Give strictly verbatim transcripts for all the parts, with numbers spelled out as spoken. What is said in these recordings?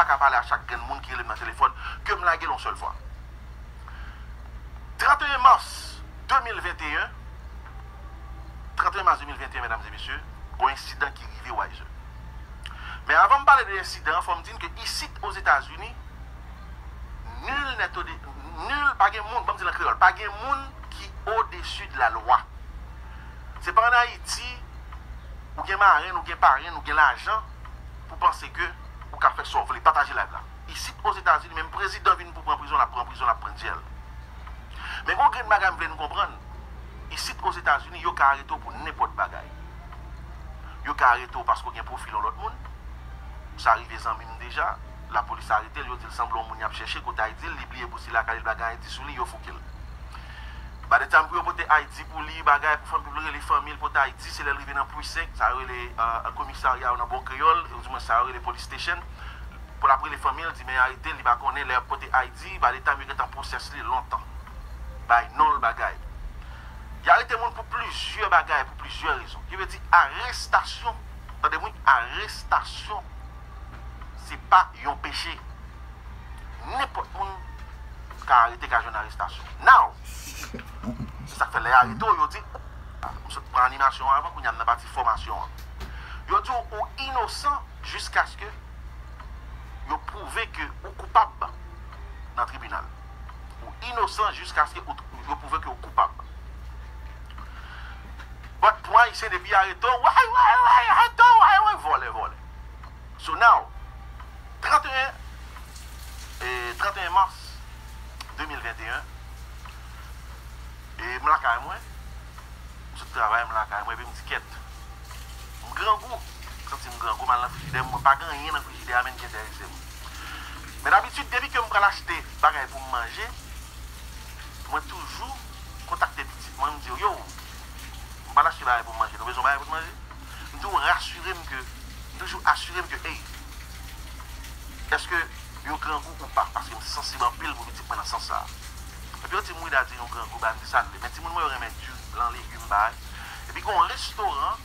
ka pale a chak grenn moun ki rele m nan telefòn, ke m lage l yon sèl fwa. Trant e en mas de mil venteyen, trant e en mas de mil venteyen, medam e mesye, gon ensidan ki rive Wiser. Men avan m pale de ensidan an, fò m di n ke isit Ozetazini, nul n'est au-dessus, nul, pa gen moun, ban m di l an kreyòl, pa gen moun ki au-dessus de la loi. Se pa ann Ayiti, ou gen marenn, ou gen parenn, ou gen lajan, pou panse ke ou ka fè sa w vle, pataje live la. Isit Ozetazini, menm prezidan vin pou pran prizon, l ap pran prizon, l ap pran dyèl. Men gon grenn bagay m vle n konprann. Isit Ozetazini, yo ka arete w pou nenpòt bagay. Yo ka arete w paske w gen pwofil yon lòt moun. Sa rive zanmi m deja. Lapolis arete l, yo di l sanble yon moun y ap chèche, kote I D l, li bliye pou si lakay li, l pa gen I D sou li, yo fouke l. By the time pou yo pote I D pou li, bagay, pou fanmi, pou l rele fanmi l, pote I D, se lè l rive nan precinct, sa yo rele, euh, komisarya yo nan bon kreyòl, oudimwen sa yo rele police station. Pou l ap rele fanmi l, di men arete l, li pa konnen, lè y ap pote I D, by the time yo gentan pwosès li lontan. Bay non l bagay. Y arete moun pou plizyè bagay, pou plizyè rezon. Ki vle di arestasyon, tande m wi, arestasyon, se pa yon peche. Nenpòt moun ka arete, ka jwenn arestasyon. Now, se sa k fè lè y arete w, yo di, ah, m sot pran animasyon an avan, kounye a m nan pati fòmasyon an. Yo di w ou inosan jiskaske yo pwouve ke ou koupab nan tribinal. Ou inosan jiskaske ou, yo pwouve ke ou koupab. But pou Ayisyen, depi arete w, way, way, way, arete w, way, way, vòlè, vòlè. So now, trant e en, e, trant e en mas de mil venteyen, e m lakay mwen, m sot travay, m lakay mwen, epi m di kèt. M grangou, m santi m grangou, m al nan frijidè, mwen pa gen anyen nan frijidè a, men ki enterese m. Men dabitid, depi ke m pral achte bagay pou m manje, mwen toujou kontakte pitit mwen, m di yo, yo, m pral achte bagay pou m manje, nou bezwen bagay pou n manje? M toujou rasire m ke, m toujou asire m ke, ey, èske yo grangou ou pa? Paske m sansib anpil pou pitit mwen nan sans sa a. Epi yo di m, wi, Daddy, nou grangou, ba m di sa n vle. Men timoun mwen yo renmen di lan legim, bagay. Epi gen yon restoran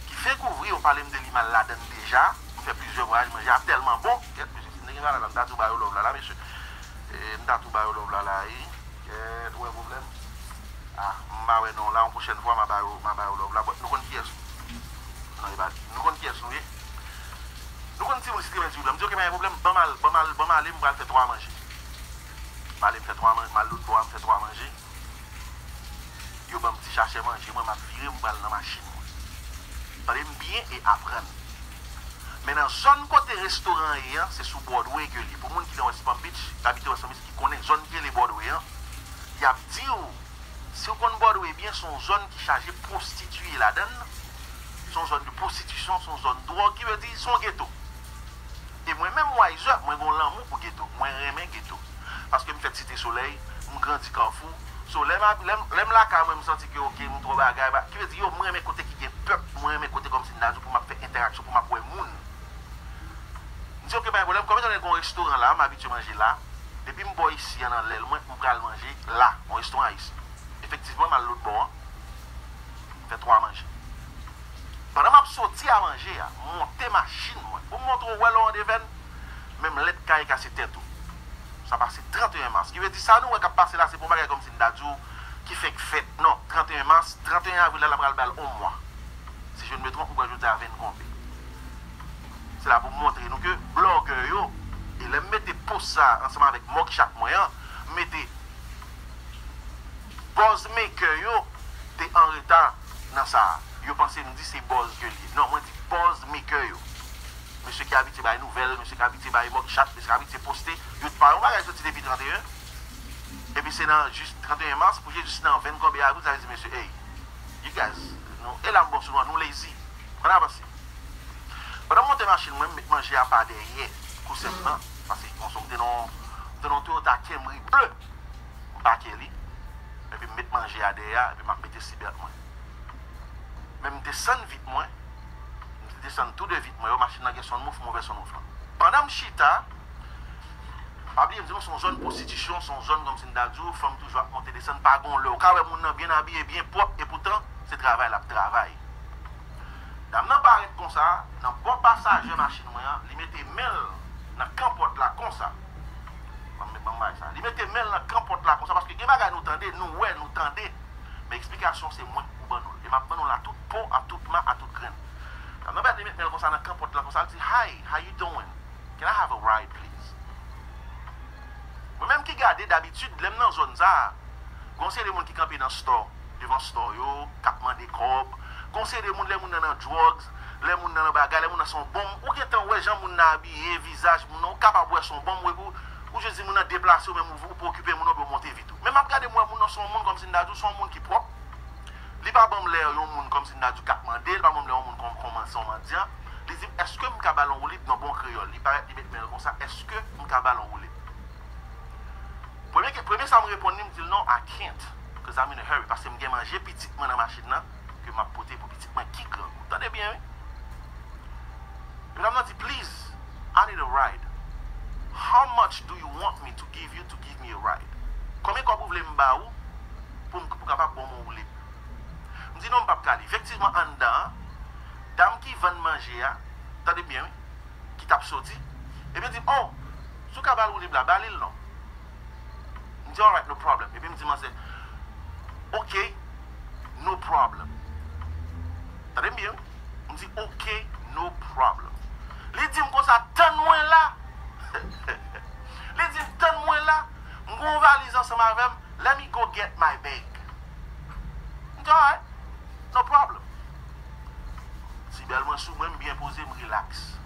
ki fenk ouvri, yo pale m de li, m al ladan l deja. M fè plizyè vwayaj, manje a tèlman bon. Kèt, mesye, si m te gen bagay la, m ta tou ba yo love la, la, mesye. E, m ta tou ba yo love la, la, e. Kèt, ou wè pwoblèm? Ah, m pa wè non la, yon pwochèn fwa, m a ba yo, m a ba yo love la. But nou konn kiyès nou. Non, e pa, nou konn kiyès nou ye. Nou konn timoun, si te mwen di pwoblèm. M di, oke, pa gen pwoblèm, ban m al, ban m al, ban m ale, m pral fè twa manje. M ale, m fè twa manje, m al lòt bò a, m fè twa manje. Yo ban m ti sachè manje, mwen, m ap vire, m pral nan machin mwen. Tande m byen e aprann. Men nan zòn kote restoran an ye an, se sou Broadway ke l ye. Pou moun ki nan West Palm Beach, k abite West Palm Beach, ki konnen zòn ki rele Broadway an, y ap di w, si w konn Broadway byen, se yon zòn ki chaje pwostitiye ladan l, se yon zòn de pwostitisyon, se yon zòn dwòg, ki vle di, se yon geto. E mwen menm, Wiser, mwen gen yon lanmou pou geto, mwen renmen geto. Paske m fèt Site Solèy, m grandi Kafou. So, lè m ap, lè m, lè m lakay mwen, m santi ke, oke, m twò bagay, ba, ki vle di, yo, mwen renmen kote ki gen pèp, mwen renmen kote kòmsi m ta di w pou m ap fè entèraksyon, pou m ap wè moun. M di, oke, pa gen pwoblèm, kòm etan donne gen yon restoran la, m abitye manje la, depi m bò isi an nan lèl mwen, m pral manje la, yon restoran ayisyen. Efektivman, m al lòt bò an, m fè twa manje. Pandan m ap soti a manje a, m monte machin mwen. Pou m montre w, wè lè w an devèn, menm lèt kay kase tèt ou. Sa pase trant e en mas. Ki vle di sa nou wè k ap pase la, se pa yon bagay kòmsi m ta di w ki fenk fèt. Non, trant e en mas, trant e en avril la, l ap pral ba l yon mwa. Si je ne me trompe, m kwè jodi a vennkonbyen. Se la pou m montre nou ke blògè yo, e lè m mete post sa ansanm avèk mugshot mwen an, m mete buzz maker yo te an reta nan sa a. Yo panse m di se buzz ke l ye. Non, mwen di buzz maker yo. Mesye ki abitye bay nouvèl, mesye ki abitye bay mugshot, mesye ki abitye poste, yo t pa yon bagay soti depi trant e en. Epi se nan jis trant e en mas pou jis nan vennkonbyen avril, sa vle di, mesye, ey, you guys, nou, e la m bon sou nou, nou lazy. Ann avanse. Pandan m monte machin mwen, m met manje a pa dèyè kousen m nan, paske konsa m te nan, m te nan yon Toyota Camry ble. M pake li, epi m met manje a dèyè a, epi m ap mete sibèt mwen. Men m desann vit mwen, m desann tou de vit mwen yo, machin nan gen sunroof, m ouvè sunroof lan. Pandan m chita, pa bliye, m di nou, se yon zòn pwostitisyon, se yon zòn kòmsi m ta di w, fanm toujou ap monte desann, pa gen yon lè. Ou ka wè moun nan byen abiye, byen pwòp, epoutan, se travay l ap travay. Dam nan parèt konsa, nan bò pasajè machin mwen an, li mete men l nan Li mete men l nan kanpòt la konsa, paske gen bagay nou tande, nou wè, nou tande. Men eksplikasyon se mwen ki pou ban nou l. E m ap ban nou l a tout po, a tout ma, a tout grenn. Nan mèt li met men l konsa nan kanpòt la konsa, l di, "Hi, how you doing? Can I have a ride, please?" Mwen menm ki gade, dabitid, lè m nan zòn sa a, gon seri de moun ki kanpe nan store, devan store yo, k ap mande kòb. Gon seri de moun, lè moun nan nan drugs, lè moun nan nan bagay, lè moun nan se yon bonm, ou gentan wè jan moun nan abiye, vizaj moun nan, ou kapab wè se yon bonm, ou, ou jis di moun nan deplase, ou menm ou, ou pa okipe moun nan, oubyen ou monte vit ou. Men m ap gade, m wè moun nan se yon moun kòmsi m ta di w, se yon moun ki pwòp. Li pa ban m lè yon moun kòmsi m ta di w k ap mande, li pa ban m lè yon moun kòm, kòm se yon mandyan. Li di m, "Èske m ka ba l yon woulib?" Nan bon kreyòl. Li parèt, li met men l konsa, "Èske m ka ba l yon woulib?" Premye, ke- premye sa m reponn li, m di l, "No, I can't, 'cause I'm in a hurry," paske m gen manje pitit mwen nan machin nan, ke m ap pote pou pitit mwen ki grangou. Tande byen, wi. Medam nan di, "Please, I need a ride. How much do you want me to give you to give me a ride? Konbyen kòb ou vle m ba ou pou m pou kapab ba w yon woulib?" M di, "Non, m p ap ka ale." Efektivman, anndan an, dam ki vann manje a, tande byen, wi, ki t ap soti, epi l di m, "Oh, si w ka ba l woulib la, ba li l non." M di, "Alright, no problem." Epi m di manzè, "Ok, no problem." Tande m byen, wi. M di, "Ok, no problem." Li di m konsa, "Tann mwen la." Li di m, "Tann mwen la, m gen yon valiz ansanm avè m. Let me go get my bag." M di, "Alright, no problem." Ti bèl mwen sou mwen, m byen poze, m rilaks.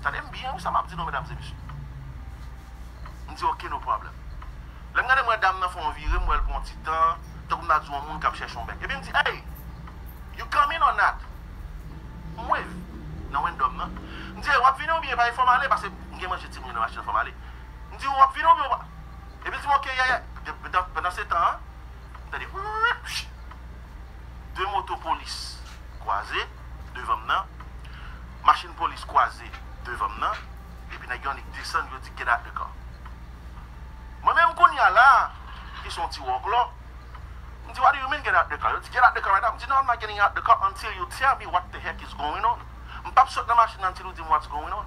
Tande m byen, wi, sa m ap di nou, medam e mesye. M di, "Ok, no problem." Lè m gade, m wè dam nan fè yon vire, m wè l pran yon ti tan, tankou m ta di yon moun k ap chèche yon bèg. Epi m di, "Hey, you coming or not?" M wave nan window m nan. M di, "Hey, w ap vini oubyen pa fò m ale?" Paske m gen manje ti moun nan machin nan, fò m ale. M di, "W ap vini oubyen w pa?" Epi l di m, "Ok, yeah, yeah." De- Pandan, pandan se tan an, tande, de moto polis kwaze devan m nan, machin polis kwaze devan m nan, epi nèg yo annik desann, yo di, "Get out the car." Mwen menm kounye a la, ki se yon ti wòklò, m di, "What do you mean, get out the car?" Yo di, "Get out the car right now." M di, "No, I'm not getting out the car until you tell me what the heck is going on." M p ap sot nan machin nan until ou di m what's going on.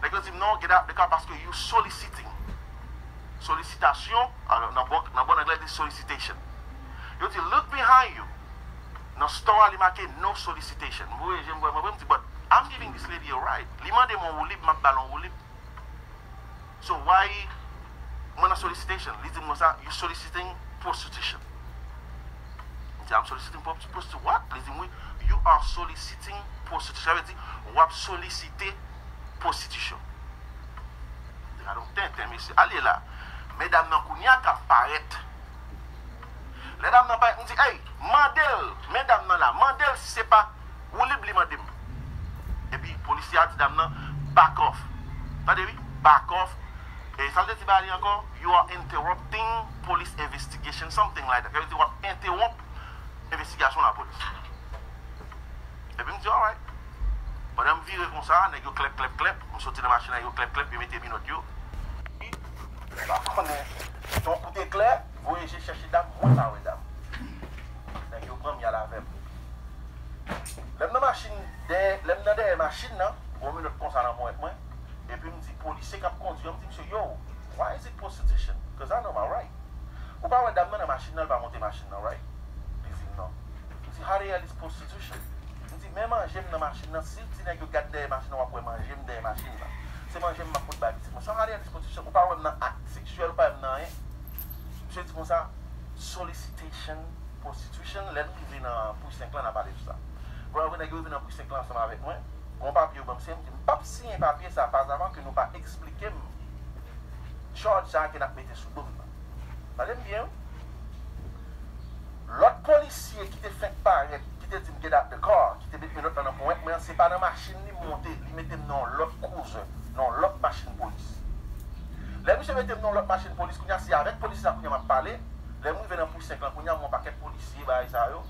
Nèg yo di m, "Non, get out the car paske you soliciting." Solisitasyon, alò, nan bon, nan bon anglè, di solicitation. Yo di, "Look behind you." Nan store a, li make "No solicitation." M voye je m vre, mwen vre, m di, "But I'm giving this lady a ride." Li mande m yon woulib, m ap ba l yon woulib. "So why mwen nan solicitation?" Li di m konsa, "You soliciting prostitution." M di, "I'm soliciting prostitution what?" Li di m, "Wi, you are soliciting prostitution." Sa vle di, w ap solisite pwostitisyon. Gade yon tenten, mesye. Ale la. Medam nan kounye a k ap parèt. Lè dam nan parèt, m di, "Ey, mande l, men dam nan la, mande l si se pa woulib li mande m." Epi polisye a di dam nan, "Back off." Tande wi, "Back off." E sa l te di ba li ankò, "You are interrupting police investigation," something like that. Sa vle di w ap entewonp envestigasyon lapolis. Epi m di, "Alright." Pandan m vire konsa, nèg yo klèp, klèp, klèp. M soti nan machin nan, yo klèp, klèp, yo mete minòt yo. Epi, m pa konnen, se yon kout eklè, voye je chèche dam, mwen pa wè dam. Nèg yo pran m, y al avè m. Lè m nan machin, dèyè, lè m nan dèyè machin nan, gon minòt konsa nan ponyèt mwen, epi m di polisye k ap kondui an, m di, "Misye, yo, why is it prostitution? 'Cause I know my right." Ou pa wè dam nan nan machin nan, l pa monte machin nan, right? Li di m non. Li di, "How the hell is prostitution?" M di, "Men manje m nan machin nan, si l di nèg yo gad dèyè machin nan, w ap wè manje m dèyè machin nan. Se manje m m ap pot bay pitit mwen. So how the hell is prostitution? Ou pa wè m nan ak seksyèl, ou pa wè m nan anyen." Misye di konsa, "Solicitation, prostitution." Lè n rive nan Pwi senk lan, n a pale sou sa. Bon, apre nèg yo rive nan Pwi senk lan ansanm avèk mwen, gon papye yo ban m siyen, m di, "M p ap siyen papye sa, pas avan ke nou pa eksplike m charge sa ke n ap mete sou do m nan." Tande m byen, wi. Lòt polisye ki te fenk parèt, ki te di m, "Get out the car," ki te met minòt lan nan ponyèt mwen an, se pa nan machin li monte, li mete m nan yon lòt cruiser, nan yon lòt machin polis. Lè misye mete m nan yon lòt machin polis, kounye a se avèk polisye sa kounye a m ap pale. Lè m rive nan Pwi senk lan, kounye a m wè yon pakèt polisye, bagay sa yo.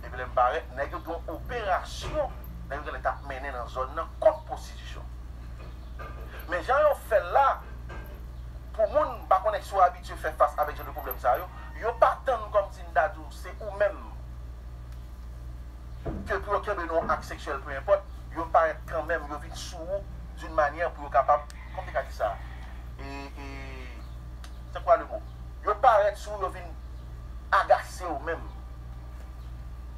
Epi lè m parèt, nèg yo gen yon operasyon, nèg yo genlè t ap mennen nan zòn nan kont pwostitisyon. Men jan yo fè l la, pou moun, m pa konnen si w abitye fè fas avèk jan de pwoblèm sa yo, yo pa tann kòmsi m ta di w se ou menm ke pou yo kenbe nan yon ak seksyèl, peu importe, yo parèt kanmenm, yo vin sou ou d'une manière pou yo kapab, kòman m te ka di sa? E, e, c'est quoi le mot? Yo parèt sou ou, yo vin agase w menm.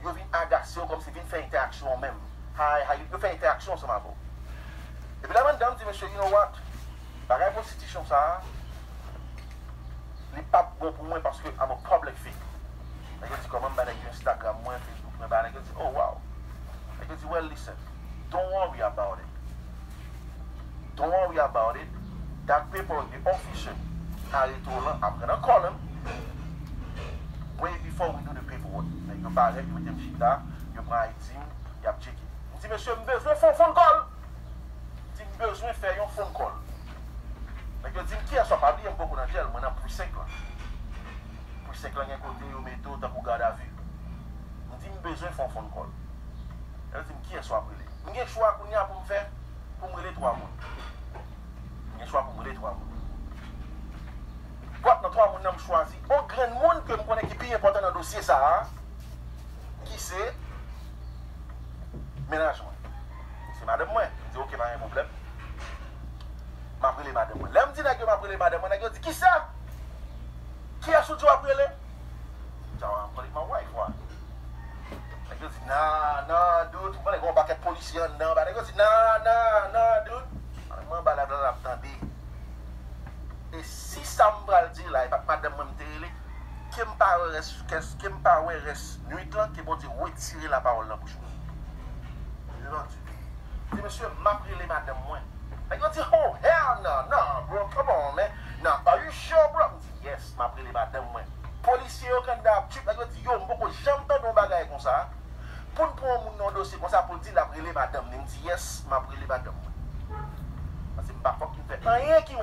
Yo vin agase w kòmsi vin fè entèaksyon menm. Hay, hay, yo fè entèaksyon ansanm avè w. Epi la, mwen di, mesye, you know what? Bagay pwostitisyon sa a, li p ap bon pou mwen paske I'm a public figure. Nèg yo di, kòman m ba nèg yo Instagram mwen, Facebook mwen, ba nèg yo di, oh wow. Nèg yo di, well, listen, don't worry about it. Don't worry about it. That paper, the officer arete w lan, I'm gonna call him way before we do the paperwork. Nèg yo parèt, yo mete m chita, yo pran I D m, y ap tcheke. M di, mesye, m bezwen fè yon phone call. M di, m bezwen fè yon phone call. Nèg yo di m, kiyès w ap, pa bliye m poko nan jèl, mwen nan precinct lan. Precinct lan gen kote yo mete w tankou gadavi. M di, m bezwen fè yon phone call. Yo di m, kiyès w ap rele? M gen chwa kounye a pou m fè, pou m rele twa moun. M gen chwa pou m rele twa moun. Bòt nan twa moun nan, m chwazi yon grenn moun ke m konnen ki pi enpòtan nan dosye sa a, ki se mennaj mwen. Se madanm mwen. M di, oke, pa gen pwoblèm. M ap rele madanm mwen. Lè m di nèg yo m ap rele madanm mwen, nèg yo di, kisa? Kiyès ou di w ap rele? M di, I'm calling my wife, why? Nèg yo di, nah, nah, dude. Ou konnen gen yon pakèt polisye anndan anba. Nèg yo di, nah, nah, nah, dude. Mwen anba la, la, la, ap tande. E si sa m pral di la, e pa t madanm mwen m te rele, ke m pa wè rès, ke, ke m pa wè rès nwit lan, ke Bondye retire lapawòl nan bouch mwen. Devan Dye. Di, mesye, m ap rele madanm mwen. Nèg yo di, oh, hell no, no, bro, come on, man. No, are you sure, bro? M di, yes, m ap rele madanm mwen. Polisye yo k anndan ap trip, nèg yo di, yo, m poko janm tande yon bagay konsa. Pou n pran yon moun nan yon dosye konsa pou l di l ap rele madanm li. M di, yes, m ap rele madanm mwen. Paske m pa fòk m fè anyen ki